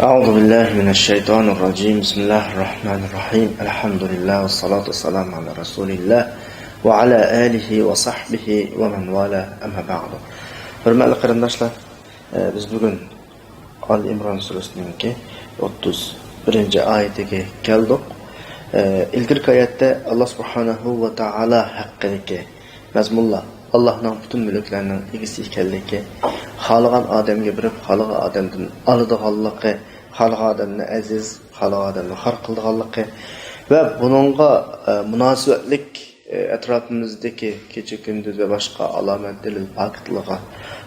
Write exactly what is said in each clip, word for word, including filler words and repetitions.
أعوذ بالله من الشيطان الرجيم. بسم الله الرحمن الرحيم. الحمد لله والصلاة والسلام على رسول الله وعلى آله وصحبه ومن والاه. أما بعد. ھۆرمەتلىك قېرىنداشلار، ئە، بىز بۈگۈن ئال ئىمران سۈرىسىنىڭكى ئوتتۇز بىرىنچى ئايىتىگە كەلدۇق. ئە، ئىلگىرىكى ئايەتتە ئاللا سۇبھانەھۇ ۋە تائالا ھەققىدىكى مەزمۇنلار، ئاللانىڭ پۈتۈن مۈلۈكلەرنىڭ ئىگىسى ئىكەنلىكى، خالىغان ئادەمگە بېرىپ، خالىغان ئادەمدىن ئالىدىغانلىقى، خالىغان ئادەمنى ئەزىز، خالىغان ئادەمنى خار قىلىدىغانلىقى ۋە بۇنىڭغا، ئە، مۇناسىۋەتلىك، ئە، ئەتراپىمىزدىكى كېچە-كۈندۈز ۋە باشقا ئالامەت دەلىل پاكىتلىرىغا،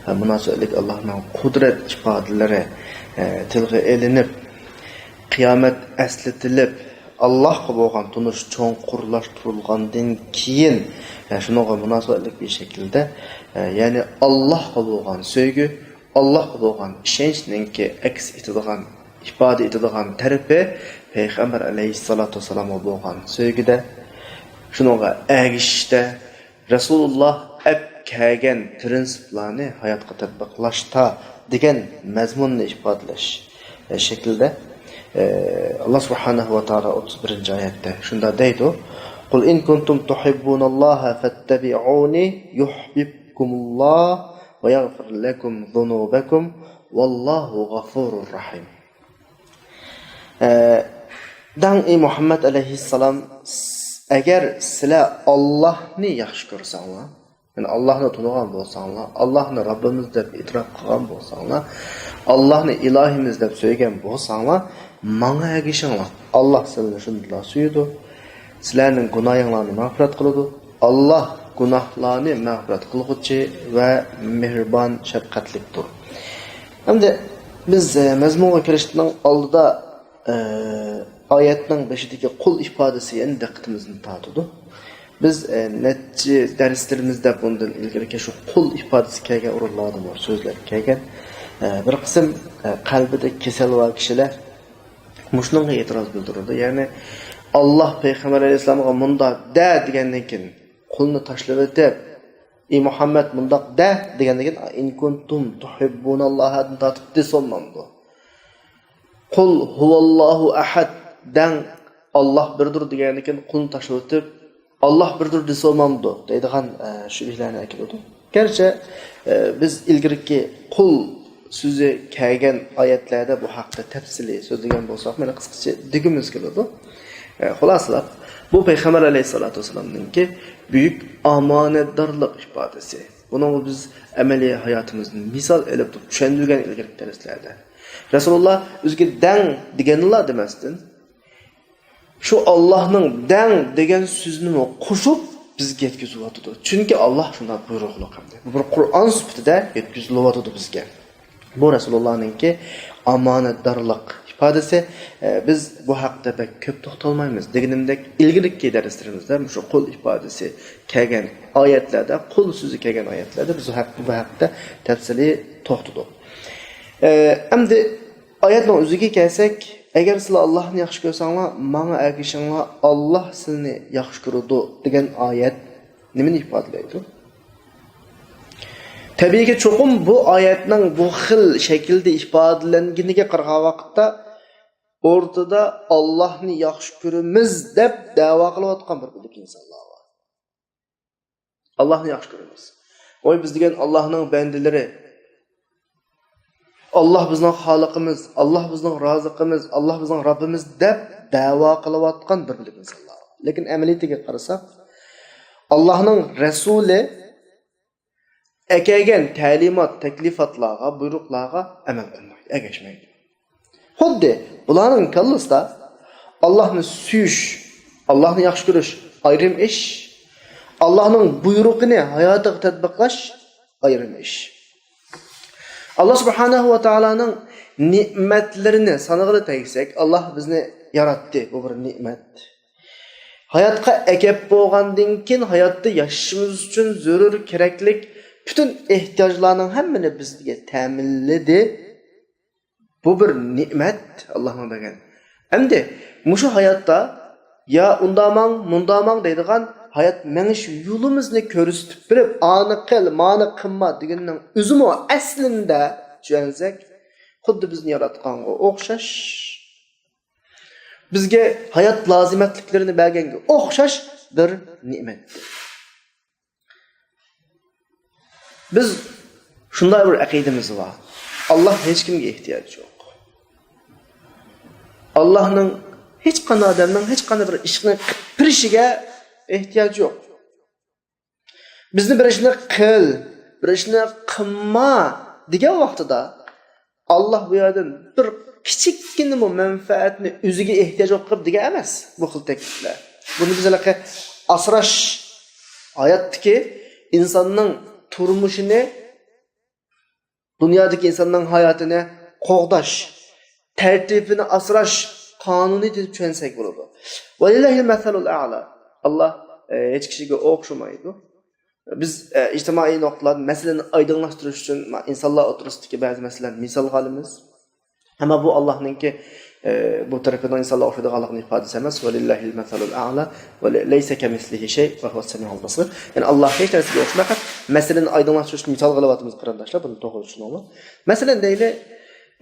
ئە، مۇناسىۋەتلىك ئاللانىڭ قۇدرەت ئىپادىلىرى، ئە، تىلغا ئېلىنىپ، قىيامەت ئەسلىتىلىپ، ئاللاھقا بولغان تونۇش چوڭقۇرلاشتۇرۇلغاندىن كېيىن، ئە، شۇنىڭغا مۇناسىۋەتلىك بىر شەكىلدە، ئە، يەنى ئاللاھقا بولغان سۆيگۈ، ئاللاھقا بولغان ئىشەنچنىڭكى ئەكس ئېتىدىغان، ئىپادە ئېتىدىغان تەرىپى پەيغەمبەر ئەلەيھىسسالاتۇ ۋەسسالامغا بولغان سۆيگۈدە، شۇنىڭغا ئەگىشىشتە، رەسۇلۇللا ئەپ كەلگەن پىرىنسىپلارنى ھاياتقا تەتبىقلاشتا دېگەن مەزمۇننى ئىپادىلەش شەكلىدە، ئە، ئاللا سۇبھانەھۇ ۋە تائالا ئوتتۇز بىرىنچى ئايەتتە شۇنداق دەيدۇ: قل إن كنتم تحبون الله فاتبعوني يحببكم الله ويغفر لكم ذنوبكم والله غفور رحيم. ئە، دەڭ، ئى مۇھەممەد ئەلەيھىسسالام، س-، ئەگەر سىلەر ئاللاھنى ياخشى كۆرسەڭلار، يەنى ئاللاھنى تونۇغان بولساڭلار، ئاللاھنى رەببىمىز دەپ ئېتىراپ قىلغان بولساڭلار، ئاللاھنى ئىلاھىمىز دەپ سۆيگەن بولساڭلار، ماڭا ئەگىشىڭلار. ئاللاھ سىلەرنى شۇندىلا سۆيىدۇ. سىلەرنىڭ گۇناھىڭلارنى مەغپىرەت قىلىدۇ. ئاللاھ گۇناھلارنى مەغپىرەت قىلغۇچى ۋە مېھرىبان، شەپقەتلىكتۇر. ئەمدى بىز، ئە، مەزمۇنغا كىرىشنىڭ ئالدىدا، ئە، ئايەتنىڭ بېشىدىكى قۇل ئىپادىسى يەنە دىققىتىمىزنى تارتىدۇ. بىز، ئە، نەچچە دەرسلىرىمىزدە بۇندىن ئىلگىرىكى شۇ قۇل ئىپادىسى كەلگەن ئورۇنلاردىمۇ سۆزلەپ كەلگەن. ئە، بىر قىسىم، ئە، قەلبىدە كېسەل بار كىشىلەر مۇشۇنىڭغا ئېتىراز بىلدۈرىدۇ. يەنى، ئاللاھ پەيغەمبەر ئەلەيھىسسالامغا مۇنداق دە دېگەندىن كېيىن، قۇلنى تاشلىۋېتىپ، ئى مۇھەممەد، مۇنداق دە دېگەندىن كېيىن، إن كنتم تحبون الله دىن تارتىپ دېسە بولمامدۇ؟ قۇل ھۇۋاللاھۇ ئەھەد دەڭ، ئاللاھ بىردۇر دېگەندىن كېيىن، قۇلنى تاشلىۋېتىپ، ئاللاھ بىردۇر دېسە بولمامدۇ دەيدىغان، ئە، شۈبھىلەرنى ئەكېلىدۇ. گەرچە، ئە، بىز ئىلگىرىكى قۇل سۆزى كەلگەن ئايەتلەردە بۇ ھەقتە تەپسىلىي سۆزلىگەن بولساق، مانا قىسقىچە دېگۈمىز كېلىدۇ. ئە، خۇلاسىلاپ، بۇ پەيغەمبەر ئەلەيھىسسالاتۇ ۋەسسالامنىڭكى بۈيۈك ئامانەتدارلىق ئىپادىسى. بۇنىڭغا بىز ئەمەلىي ھاياتىمىزدىن مىسال ئېلىپ تۇرۇپ چۈشەندۈرگەن ئىلگىرىكى دەرسلەردە. رەسۇلۇللا ئۆزىگە دەڭ دېگەنلا دېمەستىن، شۇ ئاللاھنىڭ دەڭ دېگەن سۆزىنىمۇ قوشۇپ بىزگە يەتكۈزۈۋاتىدۇ. چۈنكى ئاللاھ شۇنداق بۇيرۇقلۇق ئەمدى. بۇ بىر قۇرئان سۈپىتىدە يەتكۈزۈلۈۋاتىدۇ بىزگە. بۇ رەسۇلۇللانىڭكى ئامانەتدارلىق ئىپادىسى. ئە، بىز بۇ ھەقتە بەك كۆپ توختالمايمىز. دېگىنىمدەك، ئىلگىرىكى دەرسلىرىمىزدە مۇشۇ قۇل ئىپادىسى كەلگەن ئايەتلەردە، قۇل سۆزى كەلگەن ئايەتلەردە بىز ھەق-، بۇ ھەقتە تەپسىلىي توختىدۇق. ئە، ئەمدى ئايەتنىڭ ئۆزىگە كەلسەك، ئەگەر سىلەر ئاللاھنى ياخشى كۆرسەڭلار، ماڭا ئەگىشىڭلار، ئاللاھ سىلىنى ياخشى كۆرىدۇ، دېگەن ئايەت نېمىنى ئىپادىلەيدۇ؟ تەبىئىيكى، چوقۇم بۇ ئايەتنىڭ بۇ خىل شەكىلدە ئىپادىلەنگىنىگە قارىغان ۋاقىتتا، ئورتىدا ئاللاھنى ياخشى كۆرىمىز دەپ دەۋا قىلىۋاتقان بىر بۆلەك ئىنسانلار بار. ئاللاھنى ياخشى كۆرىمىز. ۋاي، بىز دېگەن ئاللاھنىڭ بەندىلىرى، ئاللاھ بىزنىڭ خالىقىمىز، ئاللاھ بىزنىڭ رازىقىمىز، ئاللاھ بىزنىڭ رەببىمىز دەپ دەۋا قىلىۋاتقان بىر بۆلەك ئىنسانلار بار. لېكىن ئەمەلىيىتىگە قارىساق، ئاللاھنىڭ رەسۇلى ئەكەلگەن تەلىمات، تەكلىپاتلارغا، بۇيرۇقلارغا ئەمەل قىلمايدۇ، ئەگەشمەيدۇ. خۇددى بۇلارنىڭ كاللىسىدا ئاللاھنى سۆيۈش، ئاللاھنى ياخشى كۆرۈش ئايرىم ئىش، ئاللاھنىڭ بۇيرۇقىنى ھاياتىغا تەتبىقلاش ئايرىم ئىش. ئاللاھ سۇبھانەھۇ ۋە تائالانىڭ نېمەتلىرىنى سانىغىلى تەگسەك، ئاللاھ بىزنى ياراتتى، بۇ بىر نېمەت. ھاياتقا ئەكەپ بولغاندىن كېيىن، ھاياتتا ياشىشىمىز ئۈچۈن زۆرۈر، كېرەكلىك پۈتۈن ئېھتىياجلارنىڭ ھەممىنى بىزگە تەمىنلىدى. بۇ بىر نېمەت، ئاللاھنىڭ بەرگەن. ئەمدى مۇشۇ ھاياتتا يا ئۇندا ماڭ، مۇندا ماڭ دەيدىغان ھايات مېڭىش يولىمىزنى كۆرسىتىپ بېرىپ، ئانى قىل، مانى قىلما دېگىنىنىڭ ئۆزىمۇ ئەسلىندە چۈشەنسەك، خۇددى بىزنى ياراتقانغا ئوخشاش، بىزگە ھايات لازىمەتلىكلىرىنى بەرگەنگە ئوخشاش بىر نېمەتتۇر. بىز شۇنداق بىر ئەقىدىمىز بار. ئاللاھ ھېچكىمگە ئېھتىياجى يوق. ئاللاھنىڭ ھېچقانداق ئادەمنىڭ ھېچقانداق بىر ئىشنى قىلىپ بېرىشىگە ئېھتىياجى يوق. بىزنى بىر ئىشنى قىل، بىر ئىشنى قىلما دېگەن ۋاقتىدا، ئاللاھ بۇ يەردىن بىر كىچىككىنىمۇ مەنپەئەتنى ئۆزىگە ئېھتىياج يوق قىلىپ دېگەن ئەمەس بۇ خىل تەكلىپلەر. بۇنى بىز ھېلىقى ئاسراش، ھاياتتىكى ئىنساننىڭ تۇرمۇشىنى، دۇنيادىكى ئىنساننىڭ ھاياتىنى قوغداش، تەرتىپىنى ئاسراش قانۇنى دەپ چۈشەنسەك بولىدۇ. ۋەلىللاھىل مەسەلۇل ئەلا. ئاللاھ، ئە، ھېچ كىشىگە ئوخشىمايدۇ. بىز، ئە، ئىجتىمائىي نۇقتىلاردىن مەسىلىنى ئايدىڭلاشتۇرۇش ئۈچۈن، ما-، ئىنسانلار ئوتتۇرىسىدىكى بەزى مەسىلىلەرنى مىسالغا ئالىمىز. ئەمما بۇ ئاللاھنىڭكى، ئە، بۇ تەرىپىنىڭ ئىنسانلارغا ئوخشايدىغانلىقىنىڭ ئىپادىسى ئەمەس. ۋەلىللاھىل مەسەلۇل ئەلا ۋە لەيسە كەمىسلىھى شەي ۋە ھۇۋەس سەمىئۇل بەسىر. يەنى ئاللاھ ھېچ نەرسىگە ئوخشىماي، مەسىلىنى ئايدىڭلاشتۇرۇش ئۈچۈن مىسالغا ئېلىۋاتىمىز، قېرىنداشلار، بۇنى توغرا چۈشىنىڭلار. مەسىلەن، دەيلى،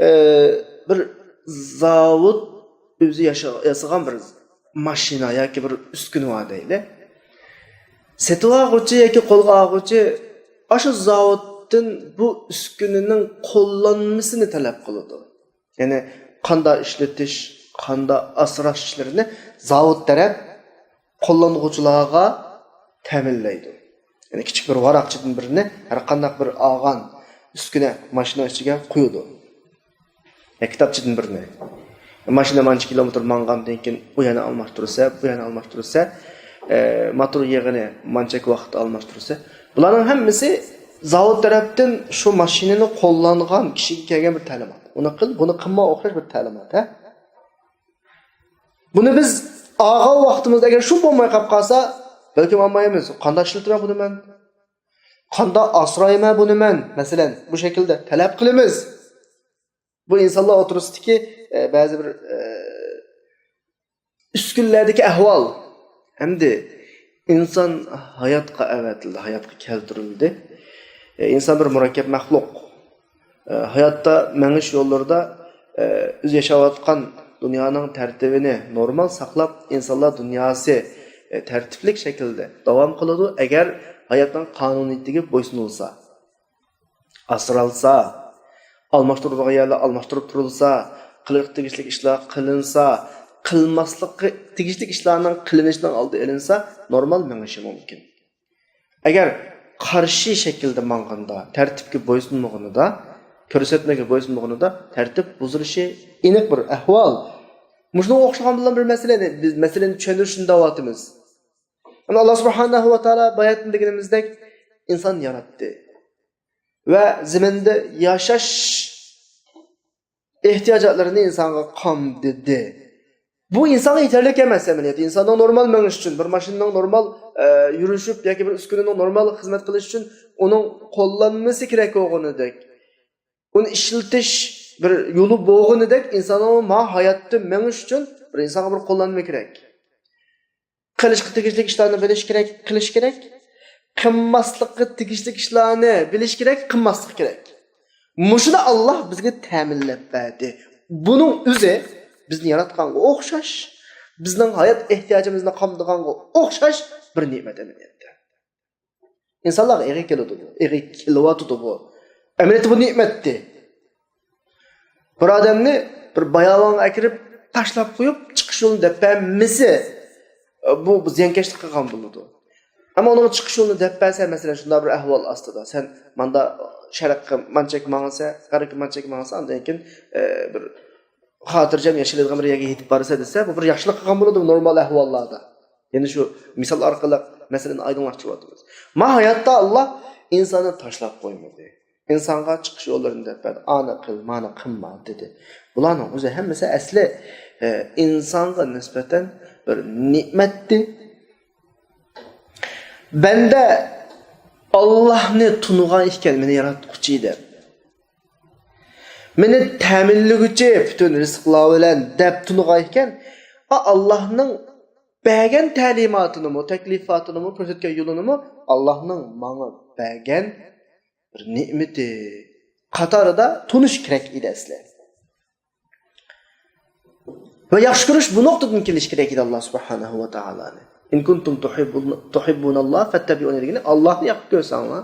ئە، بىر زاۋۇت ئۆزى ياشا-، ياسىغان بىر ماشىنا ياكى بىر ئۈسكۈنە بار دەيلى. سېتىۋالغۇچى ياكى قولغا ئالغۇچى ئاشۇ زاۋۇتتىن بۇ ئۈسكۈنىنىڭ قوللانمىسىنى تەلەپ قىلىدۇ. يەنى قانداق ئىشلىتىش، قانداق ئاسراش ئىشلىرىنى زاۋۇت تەرەپ قوللانغۇچىلارغا تەمىنلەيدۇ. يەنى كىچىك بىر ۋاراقچىدىن بىرنى ھەر قانداق بىر ئالغان ئۈسكۈنە ماشىنا ئىچىگە قويىدۇ. يا كىتابچىدىن بىرنى. ماشىنا مانچە كىلومېتىر ماڭغاندىن كېيىن ئۇ يەنە ئالماشتۇرسا، بۇ يەنە ئالماشتۇرسا، ئە، موتور يېغىنى مانچە ۋاقىتتا ئالماشتۇرسا، بۇلارنىڭ ھەممىسى زاۋۇت تەرەپتىن شۇ ماشىنىنى قوللانغان كىشىگە كەلگەن بىر تەلىمات. ئۇنى قىل، بۇنى قىلما ئوخشاش بىر تەلىمات، ھە؟ بۇنى بىز ئالغان ۋاقتىمىزدا ئەگەر شۇ بولماي قاپ قالسا، بەلكىم ئالمايمىز. قانداق ئىشلىتىمەن بۇنى مەن؟ قانداق ئاسرايمەن بۇنى مەن؟ مەسىلەن، بۇ شەكىلدە تەلەپ قىلىمىز. بۇ ئىنسانلار ئوتتۇرىسىدىكى، ئە، بەزى بىر، ئە، ئۈسكۈنىلەردىكى ئەھۋال. ئەمدى ئىنسان ھاياتقا ئەۋەتىلدى، ھاياتقا كەلتۈرۈلدى. ئە، ئىنسان بىر مۇرەككەپ مەخلۇق. ئە، ھاياتتا مېڭىش يوللىرىدا، ئە، ئۆزى ياشاۋاتقان دۇنيانىڭ تەرتىپىنى نورمال ساقلاپ، ئىنسانلار دۇنياسى، ئە، تەرتىپلىك شەكىلدە داۋام قىلىدۇ، ئەگەر ھاياتنىڭ قانۇنىيىتىگە بويسۇنۇلسا. ئاسرالسا، ئالماشتۇرىدىغان يەرلەر ئالماشتۇرۇپ تۇرۇلسا، قىلىشقا تېگىشلىك ئىشلار قىلىنسا، قىلماسلىققا تېگىشلىك ئىشلارنىڭ قىلىنىشىنىڭ ئالدى ئېلىنسا، نورمال مېڭىشى مۇمكىن. ئەگەر قارشى شەكىلدە ماڭغاندا، تەرتىپكە بويسۇنمىغىنىدا، كۆرسەتمىگە بويسۇنمىغىنىدا، تەرتىپ بۇزۇلۇشى ئېنىق بىر ئەھۋال. مۇشۇنىڭغا ئوخشىغان بىلەن بىر مەسىلىنى، بىز مەسىلىنى چۈشەندۈرۈشنى دەۋاتىمىز. ئەمما ئاللا سۇبھانەھۇ ۋە تائالا باياتىن دېگىنىمىزدەك ئىنسان ياراتتى ۋە زېمىندا ياشاش ئېھتىياجاتلىرىنى ئىنسانغا قامدىدى. بۇ ئىنسانغا يېتەرلىك ئەمەس ئەمەلىيەتتە. ئىنساننىڭ نورمال مېڭىشى ئۈچۈن، بىر ماشىنىنىڭ نورمال، ئە، يۈرۈشۈپ ياكى بىر ئۈسكۈنىنىڭ نورمال خىزمەت قىلىشى ئۈچۈن ئۇنىڭ قوللانمىسى كېرەك بولغىنىدەك، ئۇنى ئىشلىتىش، بىر يولى بولغىنىدەك ئىنساننىڭ ما ھاياتتا مېڭىش ئۈچۈن بىر ئىنسانغا بىر قوللانما كېرەك. قىلىشقا تېگىشلىك ئىشلارنى بىلىش كېرەك، قىلىش كېرەك. قىلماسلىققا تېگىشلىك ئىشلارنى بىلىش كېرەك، قىلماسلىق كېرەك. مۇشۇنى ئاللا بىزگە تەمىنلەپ بەردى. بۇنىڭ ئۆزى بىزنى ياراتقانغا ئوخشاش، بىزنىڭ ھايات ئېھتىياجىمىزنى قامدىغانغا ئوخشاش بىر نېمەت ئەمەلىيەتتە. ئىنسانلارغا ئېغىر كېلىدۇ بۇ، ئېغىر كېلىۋاتىدۇ بۇ. ئەمەلىيەتتە بۇ نېمەتتى. بىر ئادەمنى بىر باياۋانغا ئەكىرىپ تاشلاپ قويۇپ، چىقىش يولىنى دەپ بەرمىسە، بۇ، بۇ زىيانكەشلىك قىلغان بولىدۇ. ئەمما ئۇنىڭغا چىقىش يولىنى دەپ بەرسە، مەسىلەن، شۇنداق بىر ئەھۋال ئاستىدا، سەن ماندا شەرققە مانچەك ماڭىسەن، غەربكە مانچەك ماڭىسەن، ئاندىن كېيىن، ئە، بىر خاتىرجەم ياشىلىدىغان بىر يەرگە يېتىپ بارىسەن دېسە، بۇ بىر ياخشىلىق قىلغان بولىدۇ نورمال ئەھۋاللاردا. يەنى شۇ مىسال ئارقىلىق مەسىلىنى ئايدىڭلاشتۇرۇۋاتىمىز. ما ھاياتتا ئاللا ئىنساننى تاشلاپ قويمىدى. ئىنسانغا چىقىش يوللىرىنى دەپ بەردى. ئانى قىل، مانى قىلما دېدى. بۇلارنىڭ ئۆزى ھەممىسى ئەسلى، ئە، ئىنسانغا نىسبەتەن بىر نېمەتتى. بەندە ئاللاھنى تونۇغان ئىكەن، مېنى ياراتقۇچى دەپ. مېنى تەمىنلىگۈچى پۈتۈن رىزىقلار بىلەن دەپ تونۇغان ئىكەن، ئا، ئاللاھنىڭ بەرگەن تەلىماتىنىمۇ، تەكلىپاتىنىمۇ، كۆرسەتكەن يولىنىمۇ ئاللاھنىڭ ماڭا بەرگەن بىر نېمىتى قاتارىدا تونۇش كېرەك ئىدى ئەسلى. ۋە ياخشى كۆرۈش بۇ نۇقتىدىن كېلىشى كېرەك ئىدى ئاللا سۇبھانەھۇ ۋە تائالانى. «ئىن كۇنتۇم تۇھىببۇن-، تۇھىببۇناللا فەتتەبىئۇنى» دېگىنى، ئاللانى ياخشى كۆرسەڭلار،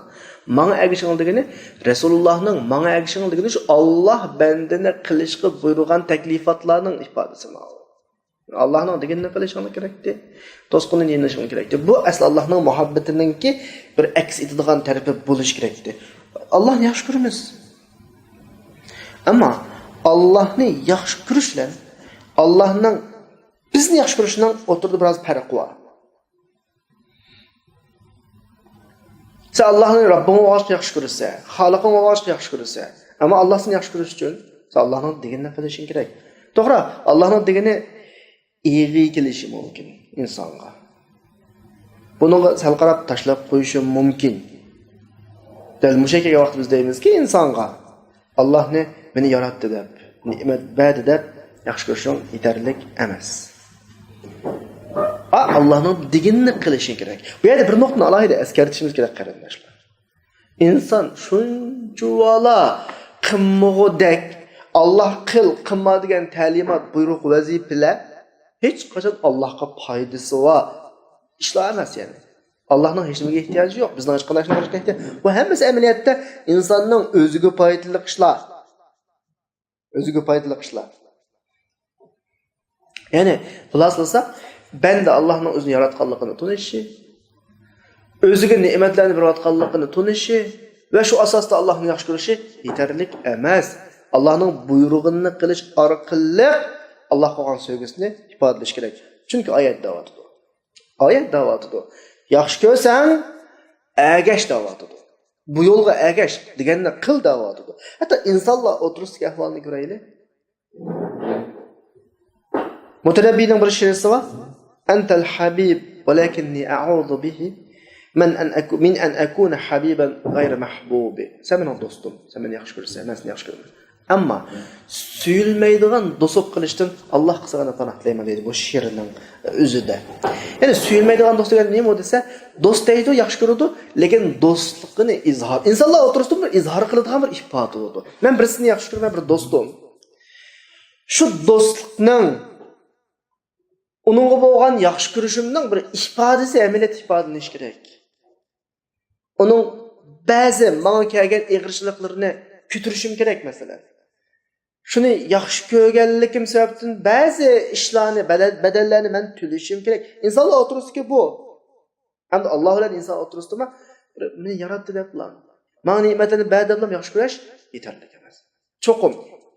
ماڭا ئەگىشىڭلار دېگىنى، رەسۇلۇللانىڭ ماڭا ئەگىشىڭلار دېگىنى شۇ ئاللا بەندىنى قىلىشقا بۇيرۇغان تەكلىپاتلارنىڭ ئىپادىسى ماۋۇ. ئاللانىڭ دېگىنىنى قىلىشىڭلار كېرەكتى. توسقۇننى يېنىشىڭلار كېرەكتى. بۇ ئەسلى ئاللانىڭ مۇھەببىتىنىڭكى بىر ئەكس ئېتىدىغان تەرىپى بولۇشى كېرەكتى. ئاللانى ياخشى كۆرىمىز. ئەمما ئاللانى ياخشى كۆرۈش بىلەن ئاللانىڭ بىزنى ياخشى كۆرۈشىنىڭ ئوتتۇرىدا بىراز پەرق بار. سەن ئاللانى رەببىڭ بولغاچقا ياخشى كۆرىسەن، خالىقىڭ بولغاچقا ياخشى كۆرىسەن. ئەمما ئاللا سېنى ياخشى كۆرۈش ئۈچۈن سەن ئاللانىڭ دېگىنىنى قىلىشىڭ كېرەك. توغرا، ئاللانىڭ دېگىنى ئېغىر كېلىشى مۇمكىن ئىنسانغا. بۇنىڭغا سەل قاراپ تاشلاپ قويۇشى مۇمكىن. دەل مۇشۇ يەرگە ۋاقىت بىز دەيمىزكى ئىنسانغا، ئاللانى مېنى ياراتتى دەپ، نېمەت بەردى دەپ ياخشى كۆرۈشۈڭ يېتەرلىك ئەمەس. ئا، ئاللانىڭ دېگىنىنى قىلىشىڭ كېرەك. بۇ يەردە بىر نۇقتىنى ئالاھىدە ئەسكەرتىشىمىز كېرەك، قېرىنداشلار. ئىنسان شۇنچىۋالا قىلمىغۇدەك، ئاللا قىل، قىلما دېگەن تەلىمات، بۇيرۇق، ۋەزىپىلەر ھېچقاچان ئاللاغا پايدىسى بار ئىشلار ئەمەس، يەنى. ئاللانىڭ ھېچنېمىگە ئېھتىياجى يوق، بىزنىڭ ھېچقانداق ئىشلارغا ئېھتىياجى. بۇ ھەممىسى ئەمەلىيەتتە ئىنساننىڭ ئۆزىگە پايدىلىق ئىشلار. ئۆزىگە پايدىلىق ئىشلار. يەنى، خۇلاسىلىساق، بەندە ئاللانىڭ ئۆزىنى ياراتقانلىقىنى تونۇشى، ئۆزىگە نېمەتلەرنى بېرىۋاتقانلىقىنى تونۇشى ۋە شۇ ئاساستا ئاللانى ياخشى كۆرۈشى يېتەرلىك ئەمەس. ئاللانىڭ بۇيرۇغىنىنى قىلىش ئارقىلىق ئاللاغا بولغان سۆيگۈسىنى ئىپادىلىشى كېرەك. چۈنكى ئايەت دەۋاتىدۇ. ئايەت دەۋاتىدۇ. ياخشى كۆرسەڭ، ئەگەش دەۋاتىدۇ. بۇ يولغا ئەگەش دېگەننى قىل دەۋاتىدۇ. ھەتتا ئىنسانلار ئوتتۇرىسىدىكى ئەھۋالنى كۆرەيلى. مۇتەنەببىنىڭ بىر شېئىرى بار. «ئەنتەل ھەبىب، ۋەلەكىننى ئەئۇزۇ بىھى مەن ئەن ئەكۇ-، مىن ئەن ئەكۇنە ھەبىبەن غەيرە مەھبۇبى.» سەن مېنىڭ دوستۇم، سەن مېنى ياخشى كۆرىسەن، مەن سېنى ياخشى كۆرىمەن. ئەمما سۆيۈلمەيدىغان دوست بولۇپ قېلىشتىن ئاللاغا سىغىنىپ پاناھ تىلەيمەن دەيدۇ بۇ شېئىرنىڭ ئۆزىدە. يەنى سۆيۈلمەيدىغان دوست دېگەن نېمە ئۇ دېسە، دوست دەيدۇ، ياخشى كۆرىدۇ، لېكىن دوستلۇقىنى ئىزھار، ئىنسانلار ئوتتۇرىسىدا بىر ئىزھار قىلىدىغان بىر ئىپادە بولىدۇ. مەن بىرسىنى ياخشى كۆرىمەن، بىر دوستۇم. شۇ دوستلۇقنىڭ، ئۇنىڭغا بولغان ياخشى كۆرۈشۈمنىڭ بىر ئىپادىسى ئەمەلىيەتتە ئىپادىلىنىشى كېرەك. ئۇنىڭ بەزى ماڭا كەلگەن ئېغىرچىلىقلىرىنى كۆتۈرۈشۈم كېرەك، مەسىلەن. شۇنى ياخشى كۆرگەنلىكىم سەۋەبتىن بەزى ئىشلارنى، بەدەل-، بەدەللەرنى مەن تۆلىشىم كېرەك. ئىنسانلار ئوتتۇرىسىدىكى بۇ. ھەمدە ئاللا بىلەن ئىنسان ئوتتۇرىسىدىمۇ مېنى ياراتتى دەپلا، ماڭا نېمەتلەرنى بەر دەپلا ياخشى كۆرۈش يېتەرلىك ئەمەس. چوقۇم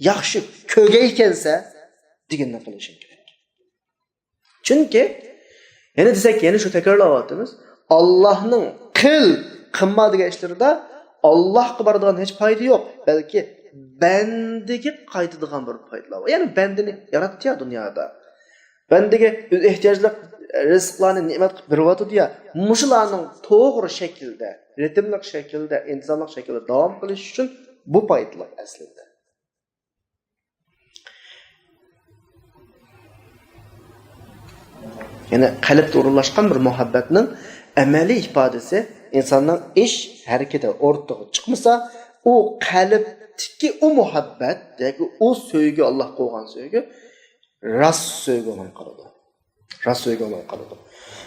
ياخشى كۆرگەيكەنسە، دېگىنىنى قىلىشىڭ كېرەك. چۈنكى، يەنە دېسەك، يەنە شۇ تەكرارلاۋاتىمىز. ئاللانىڭ قىل، قىلما دېگەن ئىشلىرىدا ئاللاغا بارىدىغان ھېچ پايدا يوق، بەلكى بەندىگە قايتىدىغان بىر پايدىلار بار. يەنى بەندىنى ياراتتى يا دۇنيادا. بەندىگە ئۆز ئېھتىياجلىق رىزىقلارنى نېمەت قىلىپ بېرىۋاتىدۇ يا، مۇشۇلارنىڭ توغرا شەكىلدە، رىتىملىق شەكىلدە، ئىنتىزاملىق شەكىلدە داۋام قىلىش ئۈچۈن بۇ پايدىلىق ئەسلىدە. يەنى قەلبتە ئورۇنلاشقان بىر مۇھەببەتنىڭ ئەمەلىي ئىپادىسى، ئىنساننىڭ ئىش ھەرىكىتى ئوتتۇرىغا چىقمىسا، ئۇ قەلبتىكى ئۇ مۇھەببەت ياكى ئۇ سۆيگۈ، ئاللاغا بولغان سۆيگۈ راست سۆيگۈ بولماي قالىدۇ. راست سۆيگۈ بولماي قالىدۇ.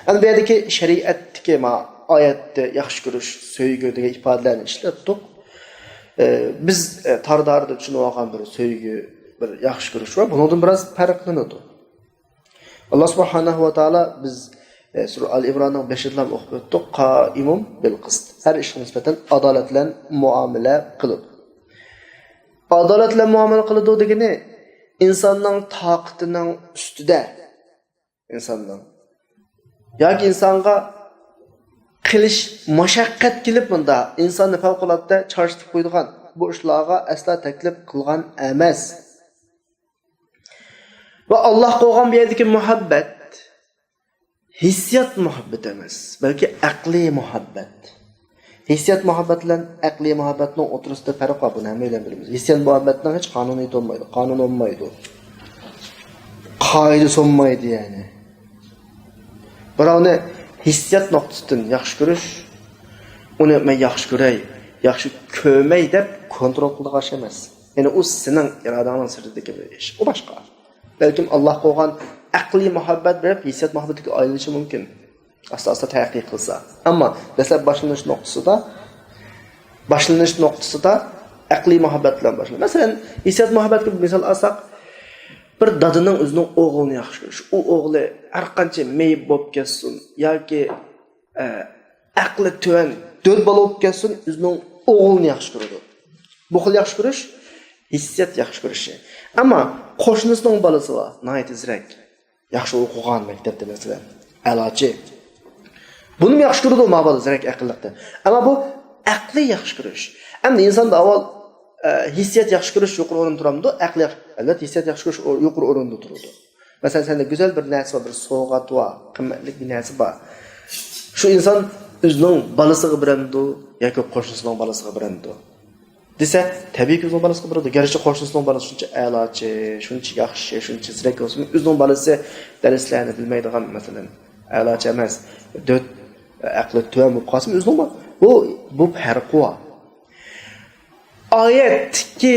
ئەمدى بۇ يەردىكى شەرىئەتتىكى ما ئايەتتە ياخشى كۆرۈش، سۆيگۈ دېگەن ئىپادىلەرنى ئىشلەتتۇق. ئە، بىز، ئە، تاردا-تاردا چۈشىنىۋالغان بىر سۆيگۈ، بىر ياخشى كۆرۈش بار. بۇنىڭدىن بىراز پەرقلىنىدۇ. ئاللا سۇبھانەھۇ ۋە تائالا بىز، ئە، سۈرە ئال ئىمراننىڭ بېشىدىلا ئوقۇپ ئۆتتۇق. قائىمۇم بىل قىست. ھەر ئىشقا نىسبەتەن ئادالەت بىلەن مۇئامىلە قىلىدۇ. ئادالەت بىلەن مۇئامىلە قىلىدۇ دېگىنى ئىنساننىڭ تاقىتىنىڭ ئۈستىدە ئىنساننىڭ ياكى ئىنسانغا قىلىش مۇشەققەت كېلىپ مۇندا ئىنساننى پەۋقۇلئاددە چارچىتىپ قويىدىغان بۇ ئىشلارغا ئەسلا تەكلىپ قىلغان ئەمەس. ۋە ئاللاغا بولغان بۇ يەردىكى مۇھەببەت ھېسسىيات مۇھەببىتى ئەمەس، بەلكى ئەقلىي مۇھەببەت. ھېسسىيات مۇھەببەت بىلەن ئەقلىي مۇھەببەتنىڭ ئوتتۇرىسىدا پەرق بار، بۇنى ھەممەيلەن بىلىمىز. ھېسسىيات مۇھەببەتنىڭ ھېچ قانۇنىيىتى بولمايدۇ، قانۇن بولمايدۇ. قائىدىسى بولمايدۇ، يەنى. بىراۋنى ھېسسىيات نۇقتىسىدىن ياخشى كۆرۈش، ئۇنى مەن ياخشى كۆرەي، ياخشى كۆرمەي دەپ كونترول قىلىدىغان ئىش ئەمەس. يەنى ئۇ سېنىڭ ئىرادەڭنىڭ سىرتىدىكى بىر ئىش. ئۇ باشقا. بەلكىم ئاللاھقا بولغان ئەقلىي مۇھەببەت بىر ھېسسىيات مۇھەببىتىگە ئايلىنىشى مۇمكىن. ئاستا-ئاستا تەرەققىي قىلسا. ئەمما دەسلەپ باشلىنىش نۇقتىسىدا، باشلىنىش نۇقتىسىدا ئەقلىي مۇھەببەت بىلەن باشلىنىدۇ. مەسىلەن، ھېسسىيات مۇھەببەتكە بىر مىسال ئالساق، بىر دادىنىڭ ئۆزىنىڭ ئوغلىنى ياخشى كۆرۈشى. ئۇ ئوغلى ھەر قانچە مېيىپ بولۇپ كەتسۇن ياكى، ئە، ئەقلى تۆۋەن دۆت بالا بولۇپ كەتسۇن، ئۆزىنىڭ ئوغلىنى ياخشى كۆرىدۇ. بۇ خىل ياخشى كۆرۈش ھېسسىيات ياخشى كۆرۈشى. ئەمما قوشنىسىنىڭ بالىسى بار، ناھايىتى زېرەك. ياخشى ئوقۇغان مەكتەپتە، مەسىلەن، ئەلاچى. بۇنىمۇ ياخشى كۆرىدۇ، ما بالا زېرەك ئەقىللىقتە. ئەمما بۇ ئەقلىي ياخشى كۆرۈش. ئەمدى ئىنساندا ئاۋۋال، ئە، ھېسسىيات ياخشى كۆرۈش يۇقىرى ئورۇندا تۇرامدۇ؟ ئەقلىي ياخشى، ئەلۋەتتە، ھېسسىيات ياخشى كۆرۈش ئو-، يۇقىرى ئورۇندا تۇرىدۇ. مەسىلەن، سەندە گۈزەل بىر نەرسە بار، بىر سوۋغات بار، قىممەتلىك بىر نەرسە بار. شۇ ئىنسان ئۆزىنىڭ بالىسىغا بېرەمدۇ ياكى قوشنىسىنىڭ بالىسىغا بېرەمدۇ دېسە، تەبىئىيكى ئۆزىنىڭ بالىسىغا بېرىدۇ. گەرچە قوشنىسىنىڭ بالىسى شۇنچە ئەلاچى، شۇنچە ياخشى، شۇنچە زېرەك بولسىمۇ، ئۆزىنىڭ بالىسى دەرسلەرنى بىلمەيدىغان، مەسىلەن، ئەلاچى ئەمەس، دۆت، ئەقلى تۆۋەن بولۇپ قالسىمۇ، ئۆزىنىڭ بال-، بۇ، بۇ پەرقى بار. ئايەتتىكى،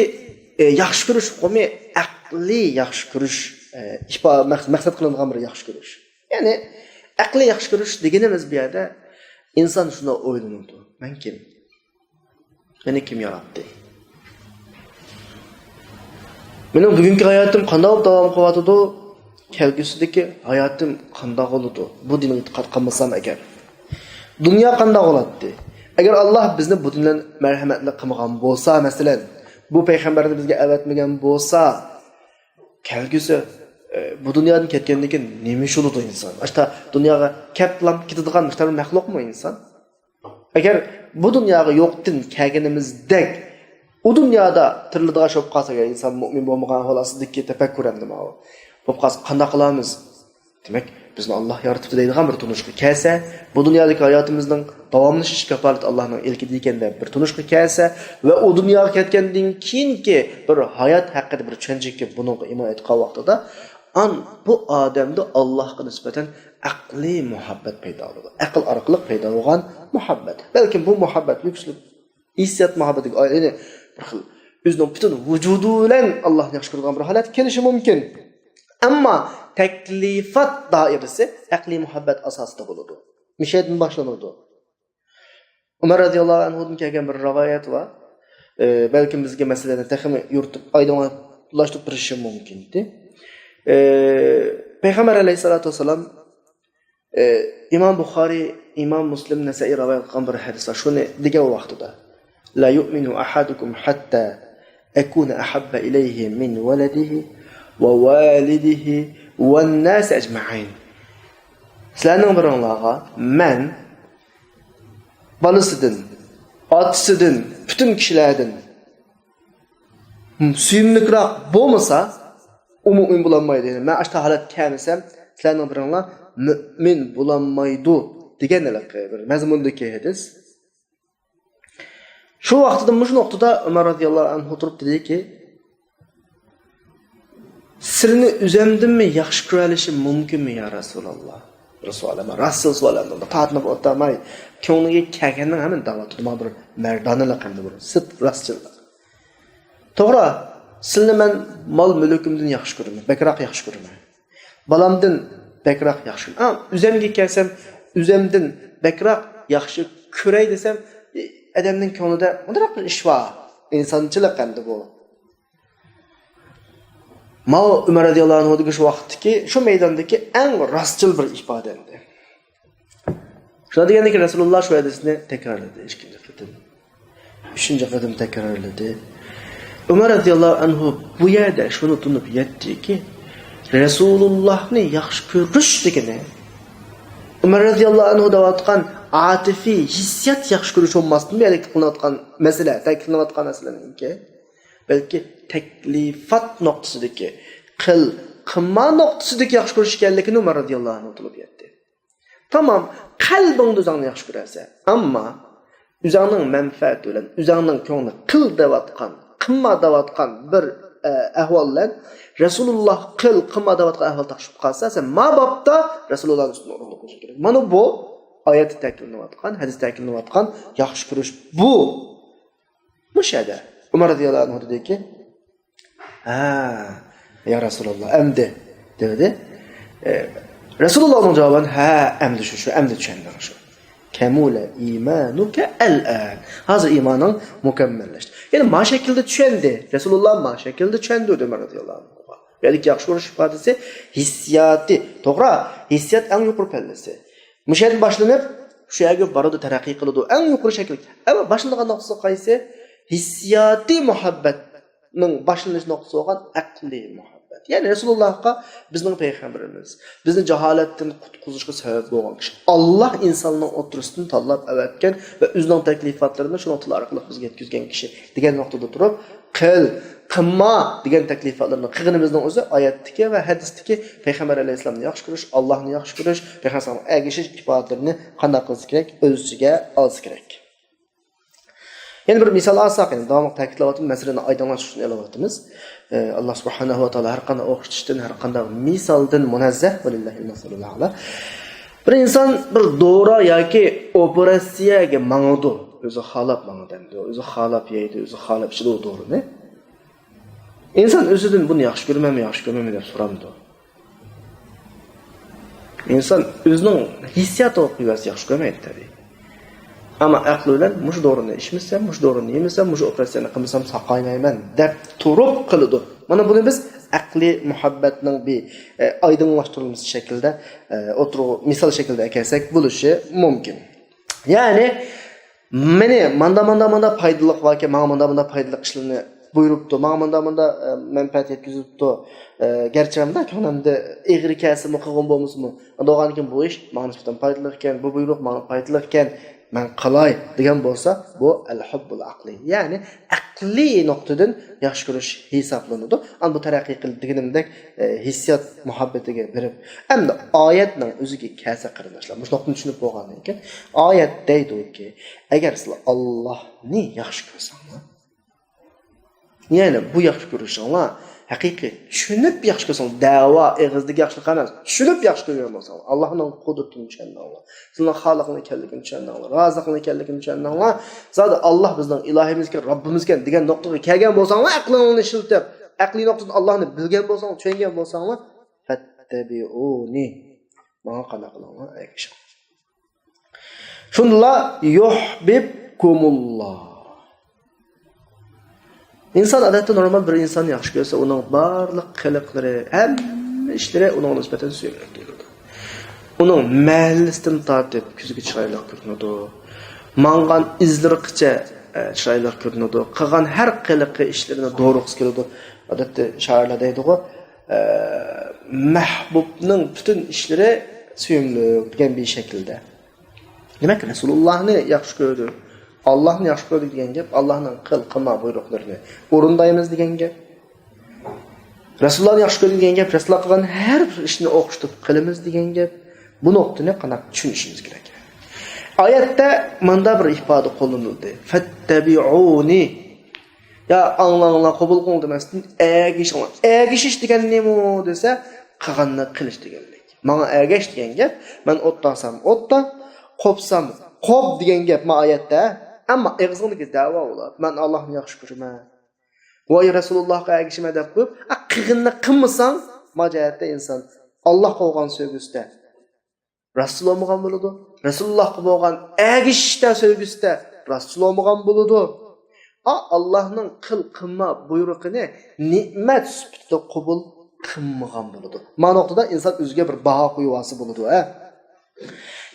ئە، ياخشى كۆرۈش ئۇقۇمى ئەقلىي ياخشى كۆرۈش، ئە، ئىپا-، مەق-، مەقسەت قىلىنغان بىر ياخشى كۆرۈش. يەنى ئەقلىي ياخشى كۆرۈش دېگىنىمىز بۇ يەردە ئىنسان شۇنداق ئويلىنىدۇ، مەن كىم؟ مېنى كىم ياراتتى؟ مېنىڭ بۈگۈنكى ھاياتىم قانداق بولۇپ داۋام قىلىۋاتىدۇ؟ كەلگۈسىدىكى ھاياتىم قانداق بولىدۇ؟ بۇ دىنغا ئېتىقاد قىلمىسام ئەگەر. دۇنيا قانداق بولاتتى؟ ئەگەر ئاللاھ بىزنى بۇ دىن بىلەن مەرھەمەتلىك قىلمىغان بولسا، مەسىلەن، بۇ پەيغەمبەرنى بىزگە ئەۋەتمىگەن بولسا، كەلگۈسى، ئە، بۇ دۇنيادىن كەتكەندىن كېيىن نېمە ئىش بولىدۇ ئىنسان؟ ئاشتا دۇنياغا كەپلا كېتىدىغان مۇشۇنداق بىر مەخلۇقمۇ ئىنسان؟ ئەگەر بۇ دۇنياغا يوقتىن كەلگىنىمىزدەك ئۇ دۇنيادا تىرىلىدىغان ئىش بولۇپ قالسا، ئەگەر ئىنسان مۇئمىن بولمىغان ئەھۋال ئاستىدىكى تەپەككۇر ئەمدى ماۋۇ. بولۇپ قالسا قانداق قىلارمىز؟ دېمەك، بىزنى ئاللاھ يارىتىپتۇ دەيدىغان بىر تونۇشقا كەلسە، بۇ دۇنيادىكى ھاياتىمىزنىڭ داۋاملىشىش كاپالىتى ئاللاھنىڭ ئىلكىدە ئىكەن دەپ بىر تونۇشقا كەلسە ۋە ئۇ دۇنياغا كەتكەندىن كېيىنكى بىر ھايات ھەققىدە بىر چۈشەنچىگە، بۇنىڭغا ئىمان ئېيتقان ۋاقتىدا، ئان بۇ ئادەمدە ئاللاھقا نىسبەتەن ئەقلىي مۇھەببەت پەيدا بولىدۇ. ئەقىل ئارقىلىق پەيدا بولغان مۇھەببەت. بەلكىم بۇ مۇھەببەت يۈكسىلىپ، ھېسسىيات مۇھەببىتىگە ئايلىنىپ، بىر خىل ئۆزىنىڭ پۈتۈن ۋۇجۇدى بىلەن ئاللاھنى ياخشى كۆرىدىغان بىر ھالەتكە كېلىشى مۇمكىن. ئەمما تەكلىفات دائىرىسى ئەقلىي مۇھەببەت ئاساسىدا بولىدۇ. مۇشۇ يەردىن باشلىنىدۇ. ئۆمەر رەزىياللاھۇ ئەنھۇدىن كەلگەن بىر رىۋايەت بار. ئى، بەلكىم بىزگە مەسىلىنى تېخىمۇ يورۇتۇپ، ئايدىڭلاشتۇرۇپ بېرىشى مۇمكىن. ئى، پەيغەمبەر ئەلەيھىسسالاتۇ ۋەسسالام، ئى، ئىمام بۇخارىي، ئىمام مۇسلىم، نەسەئىي رىۋايەت قىلغان بىر ھەدىس بار. شۇنى دېگەن ۋاقتىدا، لا يؤمن أحدكم حتى أكون أحب إليه من ولده ووالده والناس أجمعين. سىلەرنىڭ بىرىڭلارغا مەن بالىسىدىن، ئاتىسىدىن، پۈتۈن كىشىلەردىن سۆيۈملۈكرەك بولمىسا، ئۇ مۇئمىن بولالمايدۇ. يەنى مەن ئاشتا ھالەتكە كەلمىسەم، سىلەرنىڭ بىرىڭلار مۇئمىن بولالمايدۇ دېگەن ھېلىقى بىر مەزمۇندىكى ھەدىس. شۇ ۋاقتىدا، مۇشۇ نۇقتىدا ئۆمەر رەزىياللاھۇ ئەنھۇ تۇرۇپ دېدىكى، سىلىنى ئۆزۈمدىنمۇ ياخشى كۆرەلىشىم مۇمكىنمۇ يا رەسۇلاللا؟ بىر سوئال، ئەمما راستچىل سوئال ئەمدى. تارتىنىپ ئولتۇرماي، كۆڭلىگە كەلگەننى ھەممىنى دەۋاتىدۇ. مانا بىر مەردانىلىق ئەمدى، بىر سىدىق، راستچىللىق. توغرا، سىلىنى مەن مال مۈلكۈمدىن ياخشى كۆرىمەن، بەكرەك ياخشى كۆرىمەن. بالامدىن بەكرەك ياخشى كۆرىمەن. ئا، ئۆزۈمگە كەلسەم، ئۆزۈمدىن بەكرەك ياخشى كۆرەي دېسەم، ئادەمنىڭ كۆڭلىدە مۇنداق بىر ئىش بار. ئىنسانچىلىق ئەمدى بۇ. ماۋۇ ئۆمەر رەزىياللاھۇ ئەنھۇدىكى شۇ ۋاقىتتىكى، شۇ مەيداندىكى ئەڭ راستچىل بىر ئىپادە ئەمدى. شۇنداق دېگەندىن كېيىن رەسۇلۇللا شۇ ھەدىسنى تەكرارلىدى ئىككىنچى قېتىم. ئۈچىنچى قېتىم تەكرارلىدى. ئۆمەر رەزىياللاھۇ ئەنھۇ بۇ يەردە شۇنى تونۇپ يەتتىكى، رەسۇلۇللاھنى ياخشى كۆرۈش دېگىنى، ئۆمەر رەزىياللاھۇ ئەنھۇ دەۋاتقان ئاتىفىي ھېسسىيات ياخشى كۆرۈش بولماستىن، بۇ يەردە قىلىنىۋاتقان مەسىلە، تەكىتلىنىۋاتقان مەسىلىنىڭكى، بەلكى تەكلىفات نۇقتىسىدىكى، قىل، قىلما نۇقتىسىدىكى ياخشى كۆرۈش ئىكەنلىكىنى ئۆمەر رەزىياللاھۇ ئەنھۇ تونۇپ يەتتى. تامام، قەلبىڭدە ئۆزۈڭنى ياخشى كۆرەرسەن. ئەمما ئۆزۈڭنىڭ مەنپەئەتى بىلەن، ئۆزۈڭنىڭ كۆڭلى قىل دەۋاتقان، قىلما دەۋاتقان بىر، ئە، ئەھۋال بىلەن رەسۇلۇللا قىل، قىلما دەۋاتقان ئەھۋال تاقىشىپ قالسا، سەن ما بابتا رەسۇلۇللانىڭ ئۈستىدىن ئورۇنلۇق بولۇشۇڭ كېرەك. مانا بۇ ئايەتتە تەكىتلىنىۋاتقان، ھەدىستە تەكىتلىنىۋاتقان ياخشى كۆرۈش بۇ. مۇشۇ يەردە ئۆمەر رەزىياللاھۇ ئەنھۇ دېدىكى، ھە، يا رەسۇلاللا، ئەمدى دېدى. ئە، رەسۇلۇللاھنىڭ جاۋابىدا، ھە، ئەمدى شۇ، شۇ، ئەمدى چۈشەندىڭ شۇ. كەمۇلە ئىمانۇكە ئەلئان. ھازىر ئىمانىڭ مۇكەممەللەشتى. يەنى ما شەكىلدە چۈشەندى. رەسۇلۇللاھ ما شەكىلدە چۈشەندۈردى ئۆمەر رەزىياللاھۇ ئەنھۇغا. بۇ يەردىكى ياخشى كۆرۈش ئىپادىسى ھېسسىياتى. توغرا، ھېسسىيات ئەڭ يۇقىرى پەللىسى. مۇشۇ يەردىن باشلىنىپ، شۇ يەرگە بارىدۇ، تەرەققىي قىلىدۇ. ئەڭ يۇقىرى شەكىل. ئەمما باشلىنىدىغان نۇقتىسى قايسى؟ ھېسسىياتىي مۇھەببەتنىڭ باشلىنىش نۇقتىسى بولغان ئەقلىي مۇھەببەت. يەنى رەسۇلۇللاھقا بىزنىڭ پەيغەمبىرىمىز، بىزنى جاھالەتتىن قۇتقۇزۇشقا سەۋەب بولغان كىشى. ئاللاھ ئىنساننىڭ ئوتتۇرىسىدىن تاللاپ ئەۋەتكەن ۋە ئۆزىنىڭ تەكلىپاتلىرىنى شۇ نۇقتىلار ئارقىلىق بىزگە يەتكۈزگەن كىشى دېگەن نۇقتىدا تۇرۇپ، قىل، قىلما دېگەن تەكلىپاتلىرىنى قىلغىنىمىزنىڭ ئۆزى ئايەتتىكى ۋە ھەدىستىكى پەيغەمبەر ئەلەيھىسسالامنى ياخشى كۆرۈش، ئاللاھنى ياخشى كۆرۈش، پەيغەمبەر ئەگىشىش ئىپادىلىرىنى قانداق قىلسا كېرەك؟ ئۆز ئىچىگە ئالسا كېرەك. يەنە بىر مىسال ئالساق، يەنە داۋاملىق تەكىتلەۋاتىمىز، مەسىلىنى ئايدىڭلاشتۇرۇشنى ئېلىۋاتىمىز. ئە، ئاللاھ سۇبھانەھۇ ۋە تائالا ھەر قانداق ئوخشىتىشتىن، ھەر قانداق مىسالدىن مۇنەززەھ، ۋەلىللاھىل مەسەلۇل ئەئلا. بىر ئىنسان بىر دورا ياكى ئوپېراتسىيەگە ماڭىدۇ. ئۆزى خالاپ ماڭىدۇ ئەمدى. ئۆزى خالاپ يەيدۇ، ئۆزى خالاپ ئىچىدۇ ئۇ دورىنى. ئىنسان ئۆزىدىن بۇنى ياخشى كۆرىمەنمۇ، ياخشى كۆرمەيمەن دەپ سورامدۇ؟ ئىنسان ئۆزىنىڭ ھېسسىياتىغا قويۇۋەرسە ياخشى كۆرمەيدۇ تەبىئىي. ئەمما ئەقلى بىلەن مۇشۇ دورىنى ئىچمىسەم، مۇشۇ دورىنى يېمىسەم، مۇشۇ ئوپېراتسىيەنى قىلمىسام ساقايمايمەن دەپ تۇرۇپ قىلىدۇ. مانا بۇنى بىز ئەقلىي مۇھەببەتنىڭ بىر، ئە، ئايدىڭلاشتۇرۇلمىسى شەكلىدە، ئە، ئوتتۇرىغا مىسال شەكلىدە ئەكەلسەك بولۇشى مۇمكىن. يەنى مېنى ماندا، ماندا، ماندا پايدىلىق باركەن، ماڭا ماندا، ماندا پايدىلىق ئىشلارنى بۇيرۇپتۇ، ماڭا ماندا، ماندا، ئە، مەنپەئەت يەتكۈزۈپتۇ. ئە، گەرچە مەندە كۆڭلۈمدە ئېغىر كەلسىمۇ، قىلغان بولمىسىمۇ، مانا بولغاندىكىن بۇ ئىش ماڭا نىسبەتەن پايدىلىق ئىكەن، بۇ بۇيرۇق ماڭا پايدىلىق ئىكەن، مەن قىلاي دېگەن بولسا، بۇ ئەل-ھۇببۇل ئەقلىي. يەنى ئەقلىي نۇقتىدىن ياخشى كۆرۈش ھېسابلىنىدۇ. ئەمما بۇ تەرەققىي قىلىپ دېگىنىمدەك، ئە، ھېسسىيات مۇھەببىتىگە بېرىپ، ئەمدى ئايەتنىڭ ئۆزىگە كەلسە قېرىنداشلار، مۇشۇ نۇقتىنى چۈشىنىپ بولغاندىن كېيىن، ئايەت دەيدۇكى، ئەگەر سىلەر ئاللاھنى ياخشى كۆرسەڭلار، يەنى بۇ ياخشى كۆرۈشۈڭلار ھەقىقىي چۈشىنىپ ياخشى كۆرسەڭلار، دەۋا ئېغىزدىكى ياخشىلىق ئەمەس، چۈشىنىپ ياخشى كۆرگەن بولساڭلار، ئاللاھنىڭ قۇدرىتىنى چۈشەندىڭلار، سىلەرنىڭ خالىقىڭلار ئىكەنلىكىنى چۈشەندىڭلار، رازىقىڭلار ئىكەنلىكىنى چۈشەندىڭلار، زادى ئاللاھ بىزنىڭ ئىلاھىمىزكەن، رەببىمىزكەن دېگەن نۇقتىغا كەلگەن بولساڭلار، ئەقلىڭلارنى ئىشلىتىپ، ئەقلىي نۇقتىدىن ئاللاھنى بىلگەن بولساڭلار، چۈشەنگەن بولساڭلار، فەتتەبىئۇنى، ماڭا قانداق قىلىڭلار، ئەگىشىڭ. شۇندىلا يۇھبىبكۇمۇللا. ئىنسان ئادەتتە نورمال بىر ئىنساننى ياخشى كۆرسە، ئۇنىڭ بارلىق قىلىقلىرى، ھەممە ئىشلىرى ئۇنىڭغا نىسبەتەن سۆيۈملۈك تۇيۇلىدۇ. ئۇنىڭ مەھەللىسىدىن تارتىپ كۆزىگە چىرايلىق كۆرۈنىدۇ. ماڭغان ئىزلىرىغىچە، ئە، چىرايلىق كۆرۈنىدۇ. قىلغان ھەر قىلىقى ئىشلىرىنى دورىغۇسى كېلىدۇ. ئادەتتە شائىرلار دەيدىغۇ، ئە، مەھبۇبنىڭ پۈتۈن ئىشلىرى سۆيۈملۈك دېگەن بىر شەكىلدە. دېمەك، رەسۇلۇللاھنى ياخشى كۆردى، ئاللاھنى ياخشى كۆردى دېگەن گەپ، ئاللاھنىڭ قىل، قىلما بۇيرۇقلىرىنى ئورۇندايمىز دېگەن گەپ. رەسۇلۇللاھنى ياخشى كۆردى دېگەن گەپ، رەسۇلۇللاھ قىلغان ھەر بىر ئىشنى ئوخشىتىپ قىلىمىز دېگەن گەپ. بۇ نۇقتىنى قانداق چۈشىنىشىمىز كېرەك؟ ئايەتتە ماندا بىر ئىپادە قوللىنىلدى. فەتتەبىئۇنى. يا ئاڭلاڭلار، قوبۇل قىلىڭ دېمەستىن، ئەگىشىڭلار. ئەگىشىش دېگەن نېمە دېسە، قىلغاننى قىلىش دېگەنلىك. ماڭا ئەگەش دېگەن گەپ، مەن ئوتتاسام ئوتتا، قوپسام قوپ دېگەن گەپ ما ئايەتتە. ئەمما ئېغىزىڭدىكى دەۋا بولۇپ، مەن ئاللاھنى ياخشى كۆرىمەن، ۋاي رەسۇلۇللاھقا ئەگىشىمەن دەپ قويۇپ، ئە، قىلغىنىنى قىلمىساڭ، ما جەھەتتە ئىنسان ئاللاھقا بولغان سۆيگۈسىدە راستچىل بولمىغان بولىدۇ. رەسۇلۇللاھقا بولغان ئەگىشىشتە، سۆيگۈسىدە راستچىل بولمىغان بولىدۇ. ئا، ئاللاھنىڭ قىل، قىلما بۇيرۇقىنى نېمەت سۈپىتىدە قوبۇل قىلمىغان بولىدۇ. ما نۇقتىدا ئىنسان ئۆزىگە بىر باھا قويۇۋالسا بولىدۇ، ھە؟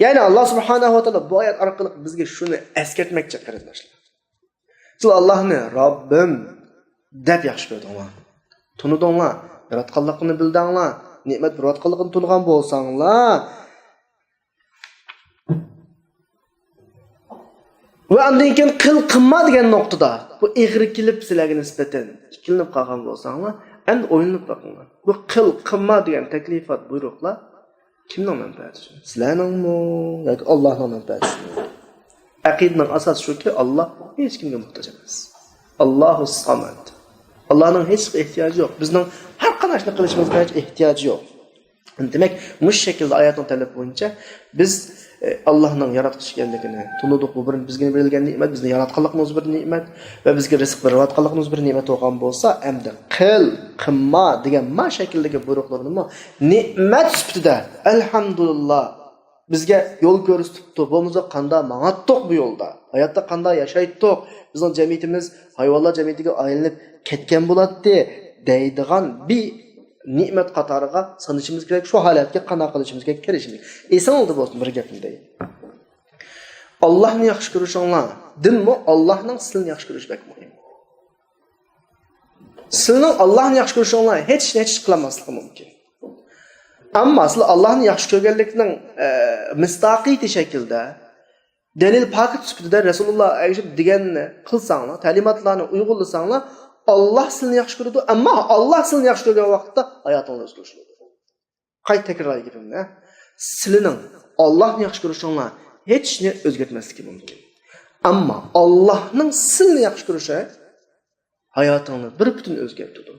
يەنى ئاللاھ سۇبھانەھۇ ۋە تائالا بۇ ئايەت ئارقىلىق بىزگە شۇنى ئەسكەرتمەكچى، قېرىنداشلار. سىلەر ئاللاھنى رەببىم دەپ ياخشى كۆردۈڭلار. تونۇدۇڭلار. ياراتقانلىقىنى بىلدىڭلار. نېمەت بېرىۋاتقانلىقىنى تونۇغان بولساڭلار. ۋە ئاندىن كېيىن قىل، قىلما دېگەن نۇقتىدا بۇ ئېغىر كېلىپ سىلەرگە نىسبەتەن ئىككىلىنىپ قالغان بولساڭلار، ئەمدى ئويلىنىپ بېقىڭلار. بۇ قىل، قىلما دېگەن تەكلىپات، بۇيرۇقلار كىمنىڭ مەنپەئەتى ئۈچۈن؟ سىلەرنىڭمۇ ياكى ئاللاھنىڭ مەنپەئەتى ئۈچۈنمۇ؟ ئەقىدىنىڭ ئاساسى شۇكى، ئاللاھ ھېچكىمگە موھتاج ئەمەس. ئاللاھۇ سامەد. ئاللاھنىڭ ھېچ ئېھتىياجى يوق. بىزنىڭ ھەر قانداق ئىشنى قىلىشىمىزغا ھېچ ئېھتىياجى يوق. دېمەك، مۇشۇ شەكىلدە ئايەتنىڭ تەلىپى بويىچە بىز ئاللاھنىڭ ياراتقۇچى ئىكەنلىكىنى تونۇدۇق. بۇ بىر بىزگە بېرىلگەن نېمەت، بىزنى ياراتقانلىقىمىز بىر نېمەت ۋە بىزگە رىزىق بېرىۋاتقانلىقىمىز بىر نېمەت بولغان بولسا، ئەمدى قىل، قىلما دېگەن ما شەكىلدىكى بۇيرۇقلىرىنىمۇ نېمەت سۈپىتىدە، ئەلھەمدۇلىللا، بىزگە يول كۆرسىتىپتۇ، بولمىسا قاندا ماڭاتتۇق بۇ يولدا، ھاياتتا قاندا ياشايتتۇق، بىزنىڭ جەمئىيىتىمىز ھايۋانلار جەمئىيىتىگە ئايلىنىپ كەتكەن بولاتتى دەيدىغان بىر نېمەت قاتارىغا سانىشىمىز كېرەك، شۇ ھالەتكە قانداق قىلىشىمىز كېرەك، كىرىشىمىز. ئېسىڭىزدە بولسۇن، بىر گەپنى دەي. ئاللاھنى ياخشى كۆرۈشۈڭلاردىنمۇ ئاللاھنىڭ سىلىنى ياخشى كۆرۈشى بەك مۇھىم. سىلىنىڭ ئاللاھنى ياخشى كۆرۈشۈڭلار ھېچ ئىشنى ھېچ ئىش قىلالماسلىقى مۇمكىن. ئەمما سىلەر ئاللاھنى ياخشى كۆرگەنلىكنىڭ، ئە، مىسداقىيىتى شەكلىدە دەلىل پاكىت سۈپىتىدە رەسۇلۇللاغا ئەگىشىپ دېگەننى قىلساڭلار، تەلىماتلارنى ئۇيغۇنلىساڭلار، ئاللاھ سىلىنى ياخشى كۆرىدۇ، ئەمما ئاللاھ سىلىنى ياخشى كۆرگەن ۋاقىتتا ھاياتىڭلار ئۆزگىرىشىدۇ. قايتا تەكرارلاي گېپىمنى. سىلىنىڭ ئاللاھنى ياخشى كۆرۈشۈڭلار ھېچ ئىشنى ئۆزگەرتمەسلىكى مۇمكىن. ئەمما ئاللاھنىڭ سىلىنى ياخشى كۆرۈشى ھاياتىڭنى بىر پۈتۈن ئۆزگەرتىدۇ.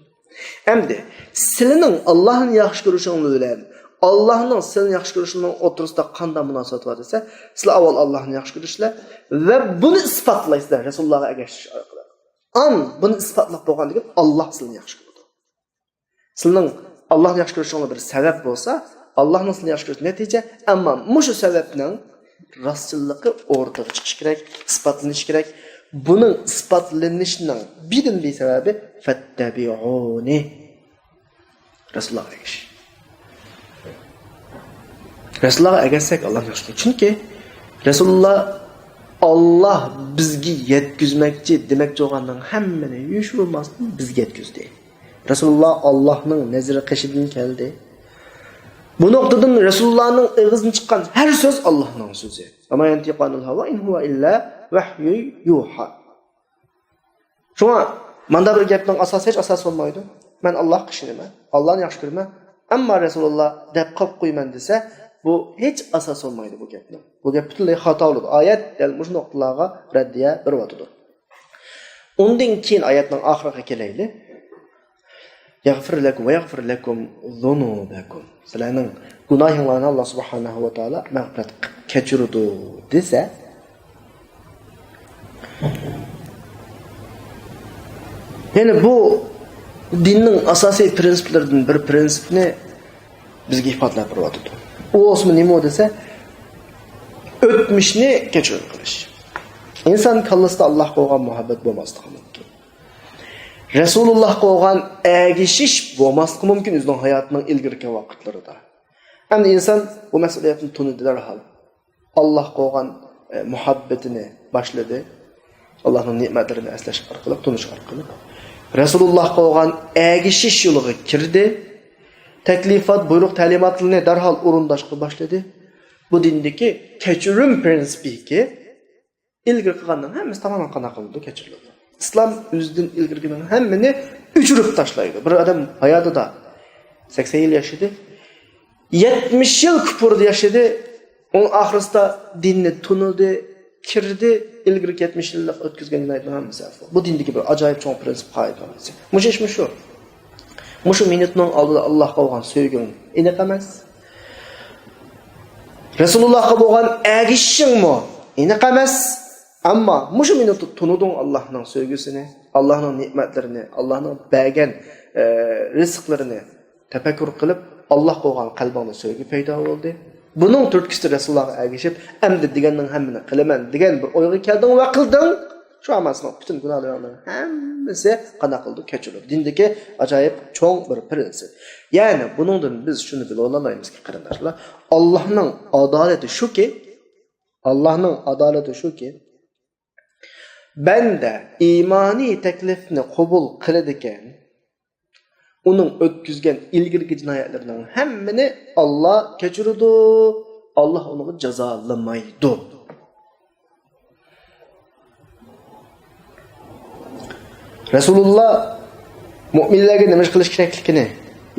ئەمدى سىلىنىڭ ئاللاھنى ياخشى كۆرۈشۈڭ بىلەن ئاللاھنىڭ سىلىنى ياخشى كۆرۈشىنىڭ ئوتتۇرىسىدا قانداق مۇناسىۋەت بار دېسە، سىلەر ئاۋۋال ئاللاھنى ياخشى كۆرىسىلەر ۋە بۇنى ئىسپاتلايسىلەر رەسۇلۇللاھقا ئەگەشتۈرۈش ئارقىلىق. ئان بۇنى ئىسپاتلاپ بولغاندىن كېيىن ئاللاھ سىلىنى ياخشى كۆرىدۇ. سىلىنىڭ ئاللاھنى ياخشى كۆرۈشۈڭلار بىر سەۋەب بولسا، ئاللاھنىڭ سىلىنى ياخشى كۆرۈشى نەتىجە. ئەمما مۇشۇ سەۋەبنىڭ راستچىللىقى ئوتتۇرىغا چىقىشى كېرەك، ئىسپاتلىنىشى كېرەك. بۇنىڭ ئىسپاتلىنىشىنىڭ بىردىنبىر سەۋەبى فەتتەبىئۇنى. رەسۇلۇللاھقا ئەگىشىش. رەسۇلۇللاھقا ئەگەشسەك ئاللاھنى ياخشى كۆرىدۇ. چۈنكى رەسۇلۇللاھ ئاللاھ بىزگە يەتكۈزمەكچى دېمەكچى بولغاننىڭ ھەممىنى يوشۇرماستىن بىزگە يەتكۈزدى. رەسۇلۇللاھ ئاللاھنىڭ نەزىرى قېشىدىن كەلدى. بۇ نۇقتىدىن رەسۇلۇللاھنىڭ ئېغىزىدىن چىققان ھەر سۆز ئاللاھنىڭ سۆزى. ۋە ما يەنتىقۇ ئەنىل ھەۋا ئىن ھۇۋە ئىللا ۋەھيۇن يۇھا. شۇڭا ماندا بىر گەپنىڭ ئاساسى ھېچ ئاساس بولمايدۇ. مەن ئاللاھقا ئىشىنىمەن، ئاللاھنى ياخشى كۆرىمەن، ئەمما رەسۇلۇللاھ دەپ قويۇپ قويىمەن دېسە، بۇ ھېچ ئاساس بولمايدۇ بۇ گەپنىڭ. بۇ گەپ پۈتۈنلەي خاتا بولىدۇ. ئايەت دەل مۇشۇ نۇقتىلارغا رەددىيە بېرىۋاتىدۇ. ئۇندىن كېيىن ئايەتنىڭ ئاخىرىغا كېلەيلى. يەغفىر لەكۇم ۋە يەغفىر لەكۇم زۇنۇبەكۇم. سىلەرنىڭ گۇناھىڭلارنى ئاللاھ سۇبھانەھۇ ۋە تائالا مەغپىرەت قىلىپ كەچۈرىدۇ دېسە، يەنى بۇ دىننىڭ ئاساسىي پرىنسىپلىرىدىن بىر پرىنسىپنى بىزگە ئىپادىلەپ بېرىۋاتىدۇ. ئۇ بولسىمۇ نېمە ئۇ دېسە، ئۆتمۈشنى كەچۈرۈم قىلىش. ئىنسان كاللىسىدا ئاللاھقا بولغان مۇھەببەت بولماسلىقى مۇمكىن. رەسۇلۇللاھقا بولغان ئەگىشىش بولماسلىقى مۇمكىن ئۆزىنىڭ ھاياتىنىڭ ئىلگىرىكى ۋاقىتلىرىدا. ئەمدى ئىنسان بۇ مەسئۇلىيەتنى تونۇدى دەرھال. ئاللاھقا بولغان، ئە، مۇھەببىتىنى باشلىدى. ئاللاھنىڭ نېمەتلىرىنى ئەسلەش ئارقىلىق، تونۇش ئارقىلىق. رەسۇلۇللاھقا بولغان ئەگىشىش يولىغا كىردى. تەكلىپات، بۇيرۇق، تەلىماتلىرىنى دەرھال ئورۇنداشقا باشلىدى. بۇ دىندىكى كەچۈرۈم پرىنسىپىكى ئىلگىرى قىلغاننىڭ ھەممىسى تامامەن قانداق قىلىنىدۇ؟ كەچۈرۈلىدۇ. ئىسلام ئۆزىدىن ئىلگىرىكىنىڭ ھەممىنى ئۆچۈرۈپ تاشلايدۇ. بىر ئادەم ھاياتىدا سەكسەن يىل ياشىدى، يەتمىش يىل كۇپۇردا ياشىدى، ئۇنىڭ ئاخىرىسىدا دىننى تونۇدى، كىردى، ئىلگىرىكى يەتمىش يىللىق ئۆتكۈزگەن جىنايەتنىڭ ھەممىسى ئەفۇ. بۇ دىندىكى بىر ئاجايىپ چوڭ پرىنسىپ، قائىدە ھەممىسى. مۇشۇ ئىشمۇ شۇ. مۇشۇ مىنۇتنىڭ ئالدىدا ئاللاھقا بولغان سۆيگۈڭ ئېنىق ئەمەس. رەسۇلۇللاھقا بولغان ئەگىشىشىڭمۇ ئېنىق ئەمەس. ئەمما مۇشۇ مىنۇتتا تونۇدۇڭ ئاللاھنىڭ سۆيگۈسىنى، ئاللاھنىڭ نېمەتلىرىنى، ئاللاھنىڭ بەرگەن، ئە، رىزىقلىرىنى تەپەككۇر قىلىپ، ئاللاھقا بولغان قەلبىڭدە سۆيگۈ پەيدا بولدى. بۇنىڭ تۈرتكىسىدە رەسۇلۇللاھقا ئەگىشىپ، ئەمدى دېگەننىڭ ھەممىنى قىلىمەن دېگەن بىر ئويغا كەلدىڭ ۋە قىلدىڭ. شۇ ئەمەسمۇ پۈتۈن گۇناھلىرىڭنىڭ ھەممىسى قانداق قىلىدۇ؟ كەچۈرۈلىدۇ. دىندىكى ئاجايىپ چوڭ بىر پرىنسىپ. يەنى بۇنىڭدىن بىز شۇنى بىلىۋالالايمىزكى، قېرىنداشلار، ئاللاھنىڭ ئادالىتى شۇكى، ئاللاھنىڭ ئادالىتى شۇكى، بەندە ئىمانىي تەكلىپنى قوبۇل قىلىدىكەن، ئۇنىڭ ئۆتكۈزگەن ئىلگىرىكى جىنايەتلىرىنىڭ ھەممىنى ئاللا كەچۈرىدۇ، ئاللا ئۇنىڭغا جازالىمايدۇ. رەسۇلۇللا مۆمىنلەرگە نېمە ئىش قىلىش كېرەكلىكىنى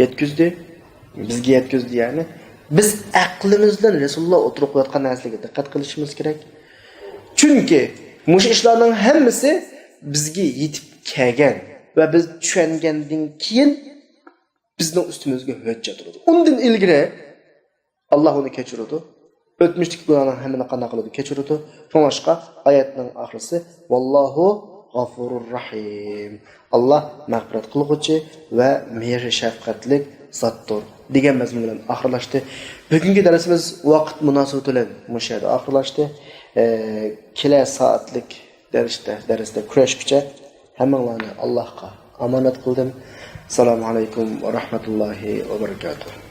يەتكۈزدى، بىزگە يەتكۈزدى. يەنى بىز ئەقلىمىز بىلەن رەسۇلۇللا ئوتتۇرىغا قويۇۋاتقان نەرسىلەرگە دىققەت قىلىشىمىز كېرەك. چۈنكى مۇشۇ ئىشلارنىڭ ھەممىسى بىزگە يېتىپ كەلگەن ۋە بىز چۈشەنگەندىن كېيىن بىزنىڭ ئۈستىمىزگە ھۆججەت بولىدۇ. ئۇندىن ئىلگىرى ئاللا ئۇنى كەچۈرىدۇ. ئۆتمۈشتىكى گۇناھنىڭ ھەممىنى قانداق قىلىدۇ؟ كەچۈرىدۇ. شۇڭلاشقا ئايەتنىڭ ئاخىرىسى، ۋاللاھۇ غافۇرۇر رەھىم. ئاللا مەغپىرەت قىلغۇچى ۋە مېھرى شەپقەتلىك زاتتۇر، دېگەن مەزمۇن بىلەن ئاخىرلاشتى. بۈگۈنكى دەرسىمىز ۋاقىت مۇناسىۋىتى بىلەن مۇشۇ يەردە ئاخىرلاشتى. ئە، كېلەر سائەتلىك دەرستە، دەرستە كۆرۈشكىچە ھەممىڭلارنى ئاللاھقا ئامانەت قىلدىم. ئەسسالامۇ ئەلەيكۇم ۋە رەھمەتۇللاھى ۋە بەرىكاتۇھ.